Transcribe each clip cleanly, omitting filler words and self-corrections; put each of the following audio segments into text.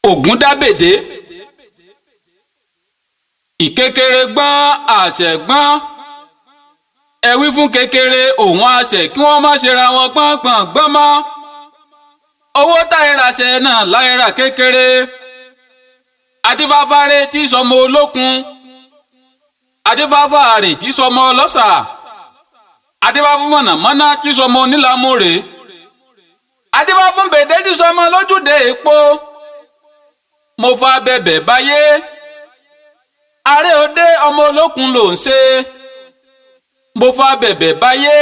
Ògúndábèdé ìkékeré gbọ́n àṣẹ gbọ́n. Ẹ wí fún kékeré òun àṣẹ kí wọ́n má ṣe ra wọn gbọ́ngbọ̀n gbọ́n mọ́. Owó táyìràṣẹ náà láyìrà kékeré. Adífáfárẹ́ tí sọmọ olókun, adífáfáàrè tí sọmọ ọlọ́sà, adífáfún mọ̀nàmọ́ná tí sọmọ onílàmúrè, adífáfún bèdé tí sọmọ lójúde èpo. Mo fa bẹ̀bẹ̀ báyé, aré òde ọmọ olókun ló ń ṣe. Mo fa bẹ̀bẹ̀ báyé,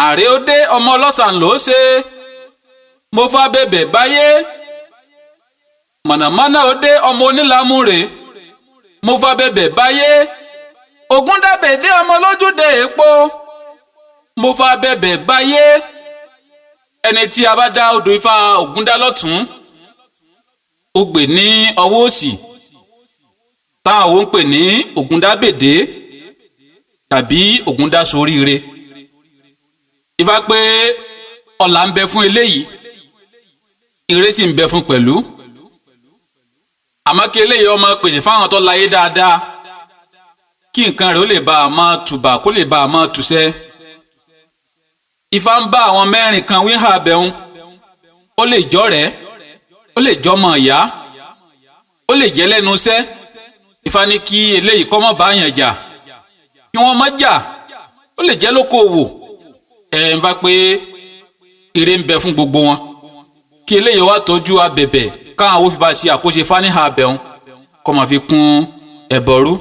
àrè òde ọmọ ọlọ́sàn ló ń ṣe. Mo fa bẹ̀bẹ̀ báyé, mọ̀nàmọ́ná òde ọmọ onílàmúrè. Mo fa bẹ̀bẹ̀ báyé, Ògúndábèdé ọmọ lójúde èpo. Mo fa bẹ̀bẹ̀ báyé. Ẹni tí a bá dá odò ifá Ògúndá lọ́tún, ó gbè ní ọwọ́ òsì, táwọn ò ń pè ní Ògúndábèdé tàbí Ògúndásoríire. Ifá pé ọlà ń bẹ fún eléyìí, ire sì ń bẹ fún pẹ̀lú. Àmọ́ kí eléyìí ọmọ pèsè fáwọn tó láyé dáadáa, kí nǹkan rẹ̀ ó lè bá a máa tùbà, kó lè bá a máa tùsẹ́. Ifá ń bá àwọn mẹ́rin kan wíhà bẹ̀hùn. Ó lè jọ́rẹ̀ẹ́, ó lè jọmọ ìyá, ó lè jẹ́ lẹ́nu iṣẹ́. Ifá ní kí eléyìí kọ́ mọ́ bá yàn jà, kí wọ́n má jà. Ó lè jẹ́ lókoòwò. Ẹ̀ ń fa pé ire ń bẹ fún gbogbo wọn, kí eléyìí wá tọ́jú abẹ̀bẹ̀ káwọn owó fi bá ṣe àkóso fáníhà abẹ̀hún, kọ́ máa fi kún ẹ̀bọ̀rú.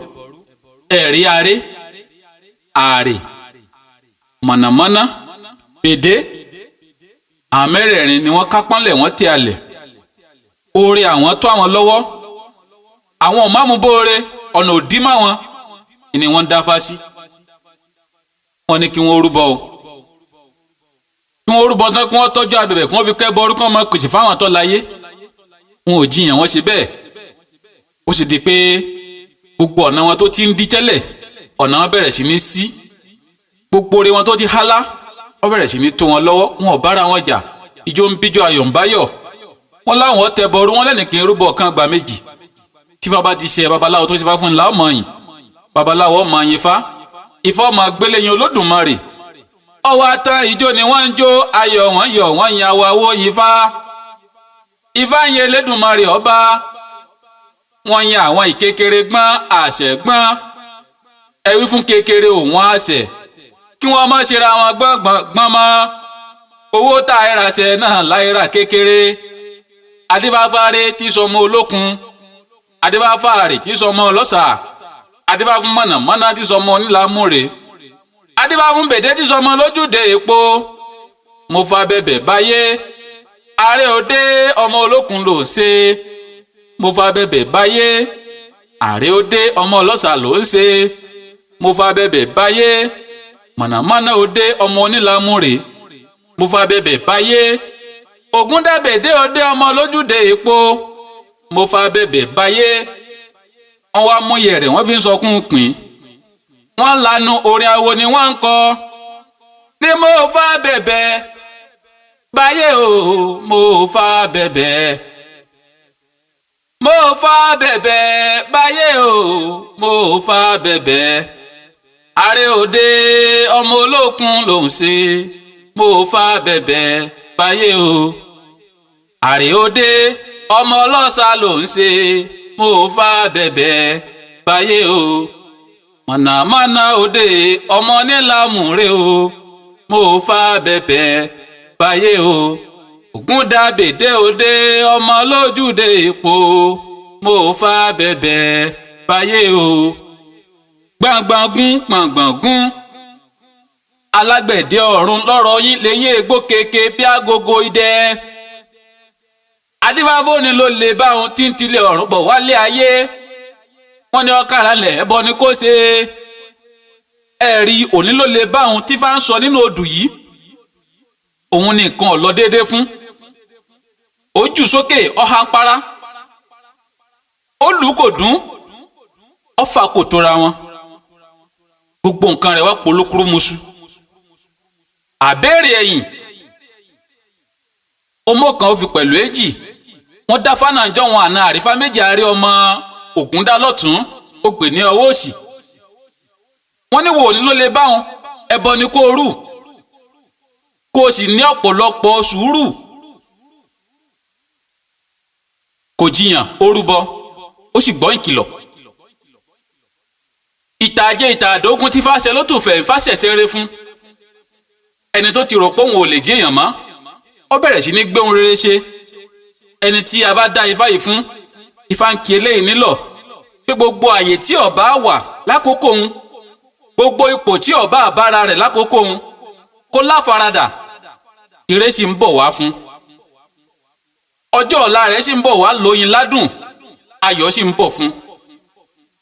Ẹ̀rí aré, ààrè, mọ̀nàmọ́ná, bèdé, àwọn mẹ́rẹ̀ẹ̀rin ni wọ́n kápọ́nlẹ̀, wọ́n tẹ àlẹ̀ oore àwọn tó àwọn lọ́wọ́. Àwọn ò máàmú bóore ọ̀nà òdí má wọn ni wọ́n ń dáfá sí. Wọ́n ní kí wọ́n rúbọ o, kí wọ́n rúbọ tán, kí wọ́n tọ́jú abẹ̀bẹ̀, kí wọ́n fi kẹ́ bọ orúkọ ọmọ pèsè fáwọn tó láyé. Wọn ò jiyàn, wọ́n ṣe bẹ́ẹ̀. Ó sì di pé gbogbo ọ̀nà wọn tó ti ń dí tẹ́lẹ̀, ọ̀nà wọn bẹ̀rẹ̀ sí ní sí. Gbogbo oore wọn tó ti hálá, wọ́n bẹ̀rẹ̀ sí ní tó wọn lọ́wọ́. Wọn ò bára wọn jà, ijó ń bíjó, ayọ̀ ń báyọ̀. Wọn láwọn tẹ bọrú wọn lẹ́nìkan rúbọ kan gbà méjì. Tí fa bá ti ṣe babaláwo tó ṣe fá fún ńlá ọmọ yìí, babaláwo ọmọ yìí, fa ifá ọmọ gbéléyìn Olódùmarè. Ọwọ́ atán, ijó ni wọ́n ń jó, ayọ̀ wọ́n yọ̀, wọ́n yan awo awo yìí fa. Ifá ń yẹ Elédùmarè ọba. Wọ́n yan àwọn ìkékeré gbọ́n, àṣẹ gbọ́n. Ẹ wí fún kékeré òun àṣẹ kí wọ́n má ṣera wọn gbọ́n gbọ́n mọ́. Owó tá a ràṣẹ náà láìra kékeré. Adébáfárẹ́ tí sọmọ olókun, adébáfárẹ́ tí sọmọ ọlọ́sà, adébáfún mọ̀nàmọ́ná tí sọmọ onílàmúre, adébáfún bèdé tí sọmọ lójúde èpo. Mo fa bẹ̀bẹ̀ báyé, ààrẹ òde ọmọ olókun ló ń ṣe. Mo fa bẹ̀bẹ̀ báyé, ààrẹ òde ọmọ ọlọ́sà ló ń ṣe. Mo fa bẹ̀bẹ̀ báyé, mọ̀nàmọ́ná òde ọmọ onílàmúre. Mo fa bẹ̀bẹ̀ báyé, Ògúndábèdé òde ọmọ lójúde èpo. Mo fa bẹ̀bẹ̀ báyé. Wọ́n wá mú yẹ̀rẹ̀, wọ́n fi ń sọkún pín. Wọ́n lanu, orin awo ni wọ́n ń kọ ní. Mo fa bẹ̀bẹ̀ báyé o, mo fa bẹ̀bẹ̀, mo fa bẹ̀bẹ̀ báyé o, mo fa bẹ̀bẹ̀. Ààrẹ òde ọmọ olókun ló ń ṣe. Mo fa bẹ̀bẹ̀ báyé o, ààrẹ òde ọmọ ọlọ́sà ló ń ṣe. Mo fa bẹ̀bẹ̀ báyé o, mọ̀nàmọ́ná òde ọmọ nílàmúre o. Mo fa bẹ̀bẹ̀ báyé o, Ògúndábèdé òde ọmọ lójúde èpo. Mo fa bẹ̀bẹ̀ báyé o. Gbọ̀ngbọ̀ngún gbọ̀ngbọ̀ngún, alágbẹ̀dẹ ọ̀run lọ́rọ̀ yín lẹ́yìn egbò keke bí agogo idẹ. Adífáfó ni ló lè bá òun tí ń tilẹ̀ ọ̀run bọ̀ wálé ayé. Wọ́n ní ọ̀kàrà lẹ̀, ẹbọ ni kò ṣe. Ẹ̀rí òní ló lè bá òun tí fá ń sọ nínú odù yìí. Òun ní nǹkan ọ̀lọ́ déédéé fún. Ó jù sókè, ọ̀hà ń para. Ó lù ú, kò dún. Ọ̀fà kò tóra wọn. Gbogbo nǹkan rẹ̀ wá polúkúrú muṣu. Àbẹ́rẹ́ ẹ̀yìn ọmọ kan ó fi pẹ̀lú èjì. Wọ́n dá fánàjọ́ wọn àna àrífá méjì àárẹ ọmọ Ògúndá lọ́tún, ó gbè ní ọwọ́ òsì. Wọ́n ní wòní ló lè báwọn, ẹbọ ni kó rú, kó o sì ní ọ̀pọ̀lọpọ̀ sùúrù. Kò jiyàn, ó rúbọ, ó sì gbọ́ ìkìlọ̀. Ìtàjẹ ìtàdógún tí fàṣẹ ló tún fẹ̀ fàṣẹṣẹ rẹ fún ẹni tó ti rò pé òun ò lè jẹ́yàn mọ́. Ó bẹ̀rẹ̀ sí ní gbé ohun rere ṣe. Ẹni tí a bá dá ifá yìí fún, ifá ń kí eléyìí nílọ̀ pé gbogbo àyè tí ọba wà lákòókò òun, gbogbo ipò tí ọba àbára rẹ̀ lákòókò òun, kó láfaradà, ire sì ń bọ̀ wá fún. Ọjọ́ ọ̀la rẹ̀ sì ń bọ̀ wá lóyin ládùn, ayọ̀ sì ń bọ̀ fún.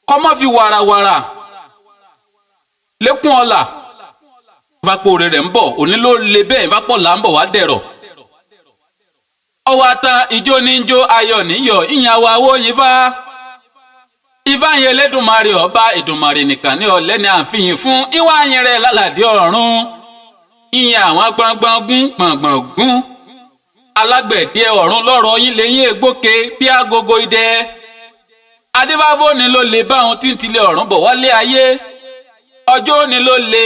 Kọ́mọ́ fi wàràwàrà lékún ọ̀la, ìfapò rẹ̀ ń bọ̀, òní ló le bẹ́ẹ̀, ìfapò là ń bọ̀ wá dẹ̀rọ̀. Ọwọ́ atan ijó ní jó, ayọ̀ níyọ̀, ìyẹn wa owó yín fá. Ifá yẹn Elédùmarè ọba Èdùmàrè nìkan ní ọ̀lẹ́ni àfihàn fún ìwà yẹn rẹ̀ lálàdé ọ̀run. Ìyẹn àwọn gbọ̀ngbọ̀n gún gbọ̀ngbọ̀n gún. Alágbẹ̀dẹ ọ̀run lọ́rọ̀ yín lẹ́yìn ègbóke bí agogo idẹ. Adébábò ni ló lè bá òun tí ń tilẹ̀ ọ̀run bọ̀ wálé ayé. Ọjọ́ òní ló le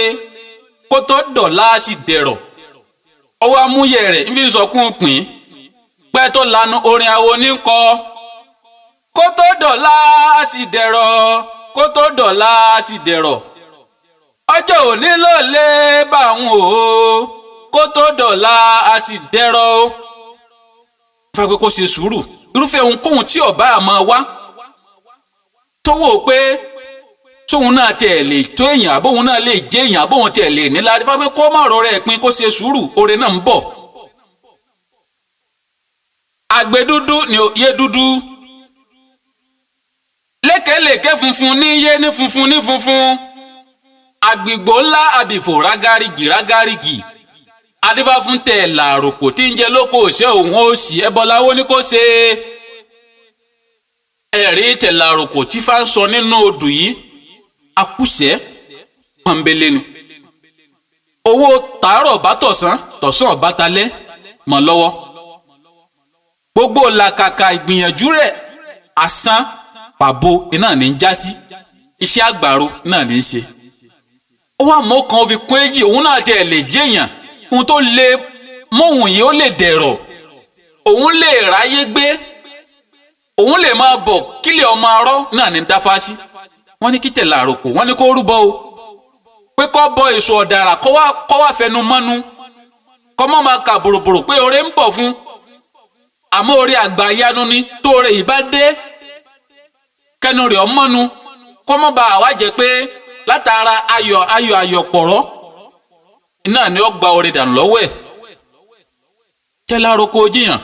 kó tó dọ̀la sì dẹ̀rọ̀. Ọwọ́ amúyẹ̀ rẹ̀ ń fi sọkún pín. Pẹ́ tó lanu orin awo ní kọ. Kó tó dọ̀la sì dẹ̀rọ̀, kó tó dọ̀la sì dẹ̀rọ̀. Ọjọ́ òní ló lè bá òun o, kó tó dọ̀la sì dẹ̀rọ̀ o. Fẹ́ pé kó ṣe sùúrù, irúfẹ́ ohunkóhun tí ọba àmọ́ wá tó wò pé tóun náà tiẹ̀ lè tó èèyàn, àbóun náà lè jẹ́ èèyàn, àbóun tiẹ̀ lè nílá, fẹ́ pé kó má rọrẹ́ ẹ̀ pin, kó ṣe sùúrù, oore náà ń bọ̀. Àgbẹ̀ dúdú ni yé dúdú, lékelèké funfun ní yé ní funfun ní funfun, àgbìgbò ńlá àbìfò rágárígì rágárígì. Adífá fún tẹ̀ làròpò tí ń jẹ lóko òṣè òun ó sì ẹbọláwó ní kó ṣe. Ẹ̀rí tẹ̀ làròpò tí fá ń sọ nínú odù yìí, akúṣẹ̀ pọ̀nbélé ni. Owó tàárọ̀ bá tọ̀sán, tọ̀sán bá talẹ́ mọ́ lọ́wọ́. Gbogbo làkàkà ìgbìyànjú rẹ̀ asán pàbó iná ní í já sí, iṣẹ́ àgbàro náà ní í ṣe. Ó wà mọ́ kan fi kún èjì, òun náà tẹ̀ lè jẹ́yàn, ohun tó lè móhùn yìí ó lè dẹ̀rọ̀, òun lè ráyé gbé, òun lè máa bọ̀ kílẹ̀ ọmọ arọ́ náà ní dáfá sí. Wọ́n ní kí tẹ̀lé àròpọ̀, wọ́n ní kó rúbọ o, pé kó bọ èso ọ̀dàrà, kó wá fẹnu mọ́nu, kó mọ́ máa kà bòròbòrò pé oore ń bọ̀ fún. Àmọ́ oore àgbà yanu ni, tó oore yìí bá dé kẹnu rẹ̀ ọmọnu, kó mọ́ bá àwa jẹ́ pé látara ayọ̀ ayọ̀ ayọ̀ pọ̀rọ́ náà ni ó gba oore dànù lọ́wọ́ ẹ̀. Tẹ́lá roko jiyàn,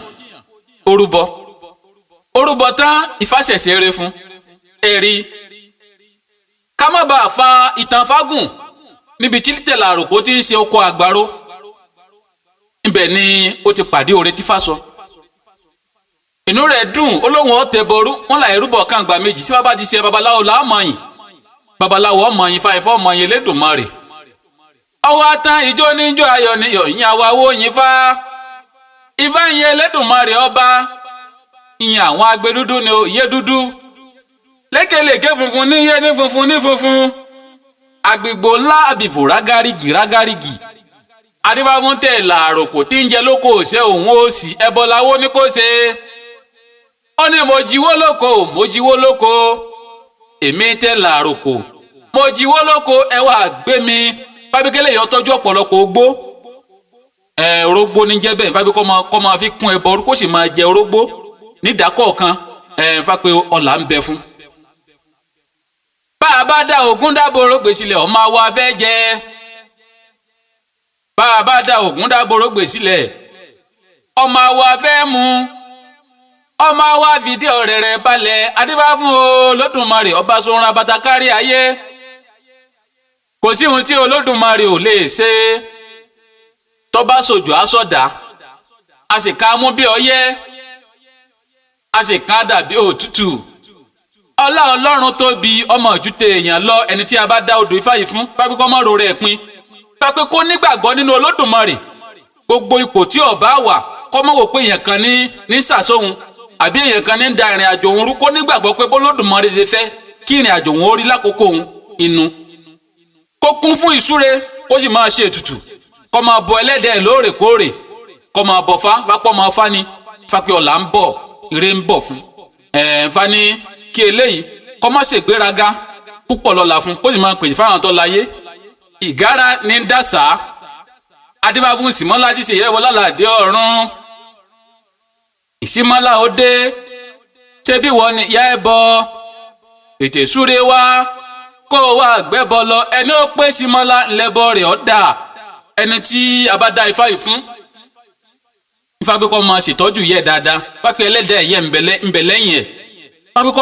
orúbọ orúbọ tán, ìfàṣẹ̀ṣẹ̀ rẹ fún ẹ̀rí. Ká má bàa fa ìtàn fágùn níbi tí tẹ̀lá àròkó ti ń ṣe oko àgbàro, ibẹ̀ ni ó ti pàdé oore tí fá sọ. Inú rẹ̀ dùn, ó lóun ọ̀tẹ̀ bọrú wọn là ẹrúbọ kàǹgbà méjì sí bàbá ti ṣe babaláwo làámọ̀yìn, babaláwo ọmọyìn fáìfọ́ ọmọyìn Elédùmarè. Ọwọ́ atán ijó níjó ayọ̀ ni yọ̀yìn àwa yín fá. Ifá yẹn Elédùmarè ọba, ìyẹn àwọn agbe dúdú ni òye dúdú, lékelèké funfun ní yé ní funfun ní funfun, àgbègbò ńlá àbìfò rágárígì rágárígì. Adébáfún tẹ̀ làròkò tí ń jẹ lóko òṣè òun ó sì ẹbọláwó ní kó ṣe. Ó ní mo jíwó lóko, mo jíwó lóko, èmi tẹ̀ làròkò, mo jíwó lóko, ẹ wá gbé mi. Fábíkẹ́lẹ́ yọ tọ́jú ọ̀pọ̀lọpọ̀ ogbó, ẹ orógbó ní jẹ́ bẹ́ẹ̀. Fábí kọ́ máa fi kún ẹbọ, kó sì máa jẹ orógbó nídàkọ̀ọ̀kan, ẹ fápẹ́ ọ̀là ń bẹ fún. Bá a bá dá ògùn dábòrò gbèsìlẹ̀, ọmọ wa fẹ́ jẹ. Bá a bá dá ògùn dábòrò gbèsìlẹ̀, ọmọ wa fẹ́ mu. Ọmọ wa fìdí ọ̀rẹ́ rẹ̀ balẹ̀. Adébá fún Olódùmarè ọba sọ̀rọ̀ abata kárí ayé. Kò sí ohun tí Olódùmarè ò lè ṣe. Tó bá sòjò aṣọ̀dá, a sì ká mú bí ọyẹ́, a sì ká dàbí òtútù. Ọlá Ọlọ́run tóbi, ọmọ ìjúte èèyàn lọ. Ẹni tí a bá dá odò ifá yìí fún, pápẹ́ kọ́ mọ́ ro rẹ̀ pin, pápẹ́ kó nígbàgbọ́ nínú Olódùmarè. Gbogbo ipò tí ọba wà, kọ́ mọ́ wò pé èèyàn kan ní sàsóhun. Àbí èèyàn kan ní ń da ìrìn àjò òun rú, kó nígbàgbọ́ pé bólódùmarè ṣe fẹ́ kí ìrìn àjò òun ó rí lákòókò òun inú. Kó kún fún ìsúre, kó sì máa ṣe ètùtù, kó máa bọ ẹlẹ́dẹ̀ẹ́ lóòrèkóòrè, kó máa bọ̀ fá pápọ̀ máa fá ni fápẹ́ ọ̀la ń bọ̀, ire ń bọ̀ fún ẹ̀ fá ní kí eléyìí kó má ṣègbéraga púpọ̀ lọ́la fún, kó sì máa pèsè fáwọn tó láyé. Ìgárá ní dàsá adébáfún Símọ́lá tí ṣèyẹ́ wọlá làdé ọ̀run. Ìsímọ́lá ó dé, ṣé bí wọ́n ní ìyá ẹ bọ ètè súre wá kó o wá gbẹ́bọ lọ. Ẹni ó pé Símọ́lá ńlẹ́bọ rẹ̀ ọ́ dà. Ẹni tí a bá dá ifá yìí fún, ifá pé kó máa ṣètọ́jú yẹ dáadáa, pápẹ́ ẹlẹ́dàá ẹ̀yẹ ńbẹ lẹ́yìn ẹ̀, pápẹ́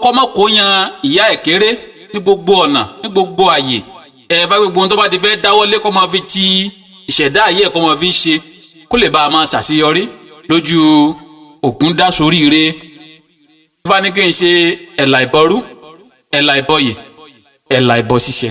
kó má kó yan ìyá ẹ̀ kéré ní gbogbo ọ̀nà, ní gbogbo àyè ẹ̀. Fá gbogbo ohun tó bá ti fẹ́ dáwọ́lé, kó máa fi ti ìṣẹ̀dá ayé ẹ̀, kó máa fi ṣe, kó lè bá a máa ṣàṣeyọrí lójú ògùn dá soríire. Ifá ní kí n ṣe ẹ̀là ìbọrú, ẹ̀là ìbọyè, ẹ̀là ìbọ ṣíṣe.